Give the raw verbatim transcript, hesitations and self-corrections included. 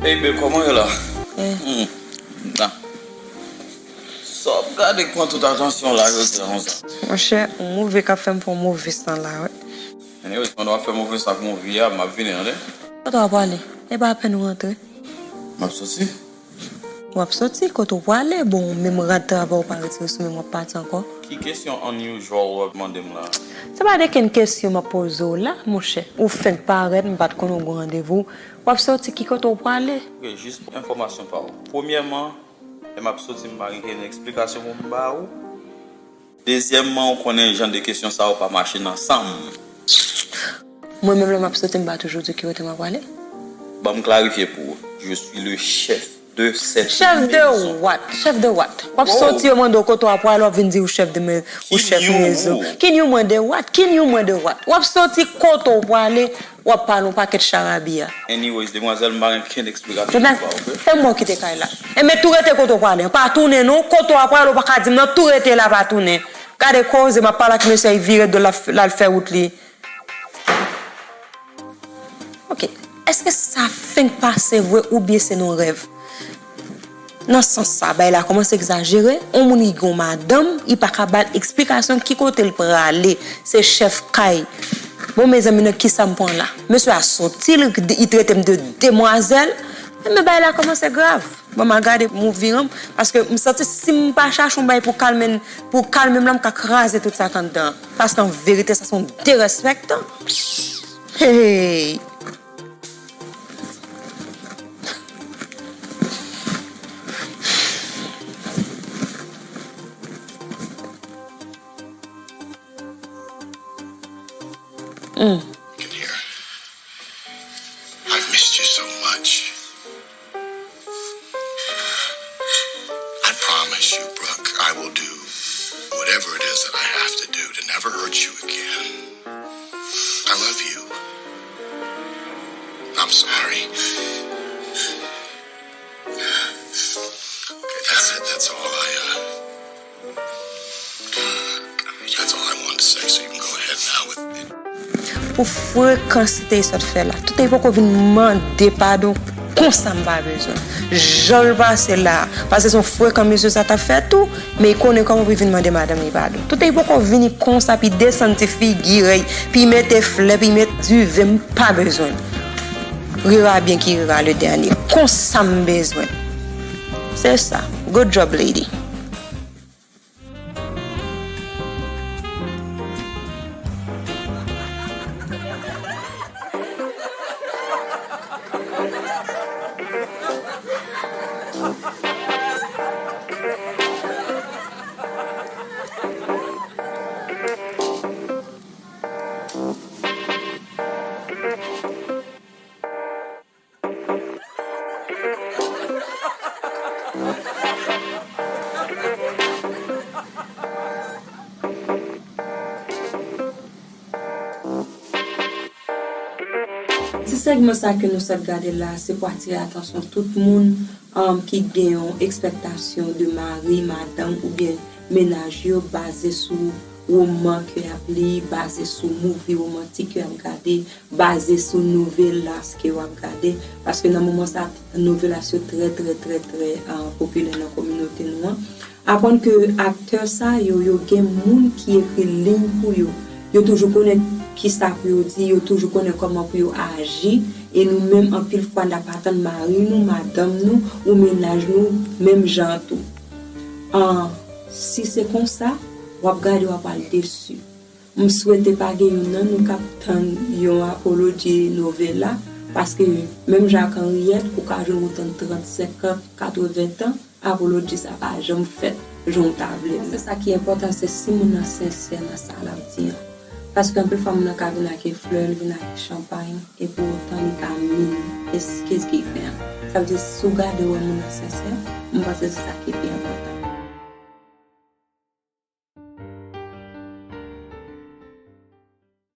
Ey, babe, kòman w ye la? Eh. Hmm. Sa w ap gade k pran tout atansyon w la jodi a konsa? Monchè, yon move k ap fè m fè yon move san la, wi. Anyways, pandan w ap fè move san ak move a, m ap vini, tande? Kote w ap prale? E pa apèn ou rantre. M ap soti. W ap soti? Kote w prale? Bon, ou menm rad travay ou pa retire sou menm, w ap pati ankò. Ki kesyon unusual w ap mande m la? Se pa de kenn kesyon m ap poze w la, monchè. Ou fenk parèt, m pa t konn ou gen randevou. W ap soti, ki kote w prale? Ok, jis enfòmasyon pa w. Premyèman, lè m ap soti, m pa gen kenn eksplikasyon pou m ba ou. Dezyèmman, ou konnen jan de kesyon sa yo pa mache nan san m. Mwen menm lè m ap soti, m pa toujou di w ki kote m ap prale? Ban m klarifye pou ou. Je suis le chef de cette maison. Chef de what? Chef de what? W ap soti, yo mande w kote w ap prale, w ap vin di ou chef de me-, ou chef mezon. Kin you mwen de what? Kin you mwen de what? W ap soti, kote w prale, w ap pale yon pakèt charabya. Anyways, demwazèl, m pa gen kenn eksplikasyon pou ba w, ok? Fè m wè w kite kay la. Enben, tou rete kote w prale. Pa tounen non, kote w ap prale, ou pa ka di m non, tou rete la, pa tounen. Gade koze, m ap pale ak mesye a, li vire do l, l al fè wout li. Ok. Èske sa fenk pase vre oubyen se yon rèv? Nan sans sa, bagay la kòmanse egzajere. Yon moun ki gen yon madanm, li pa ka ba l eksplikasyon ki kote l prale. Se chèf kay. Bon, mezanmi, nan kisa m pran la? Mesye a soti, li, li trete m de demwazèl. Enben, bagay la kòmanse grav. Bon, m a gade, m ouvri an, paske m santi si m pa chache yon bagay pou kalme, pou kalme m la, m ka kraze tout sa k anndan an. Paske an verite, sa se yon derespèktan. Hey! Mm. You can hear. I've missed you so much. I promise you, Brooke, I will do whatever it is that I have to do to never hurt you again. I love you. I'm sorry. Okay, that's it. That's all I, uh, that's all I wanted to say, so you can go ahead now with it. Pou frekans li te sot fè la, Toutè poko vin mande padon konsa m pa bezwen. Jan l pase la, paske se yon frekan mesye sa t ap fè tou, men li konnen kòman pou l vin mande madanm li padon. Toutè poko vini konsa, pou l desann ti figi l, pou l mete flè, pou l mete diven, m pa bezwen l. Rira bien qui rira le dernier. Konsa m bezwen. Se sa. Good job, lady. Ti segman sa ke nou sot gade la, se pou atire atansyon tout moun, um, ki gen yon ekspektasyon de mari, madanm oubyen mennaj yo baze sou woman ke y ap li, baze sou movie womantik ke y ap gade, baze sou novelas ke w ap gade, paske nan moman sa, novelas yo trè, trè, trè, trè, ah, popilè nan kominote nou an. Aprann ke aktè sa yo, yo gen moun ki ekri liy pou yo. Yo toujou konnen kisa pou yo di, yo toujou konnen kòman pou yo aji, e nou menm, anpil fwa, n ap atann mari nou, madanm nou, ou mennaj nou, menm jan an tou. An, si se konsa, w ap gade, w ap al desi. M swete pa gen youn nan nou k ap tann yon apoloji novel la, paske menm jan ak Henriette, ou ka jwenn ou tann trant, senkant, katreven tan, apoloji sa pa janm fèt jan w ta vle l. Se sa ki enpòtan, se si moun nan sensè nan sa l ap di an. Paske anpil fwa, moun nan ka vin ak flè, li vin ak chanpay, e pou otan li ka min eskiz ke l fè an. Sa vle di, si w gade w wè moun nan sensè, m panse se sa ki pi enpòtan.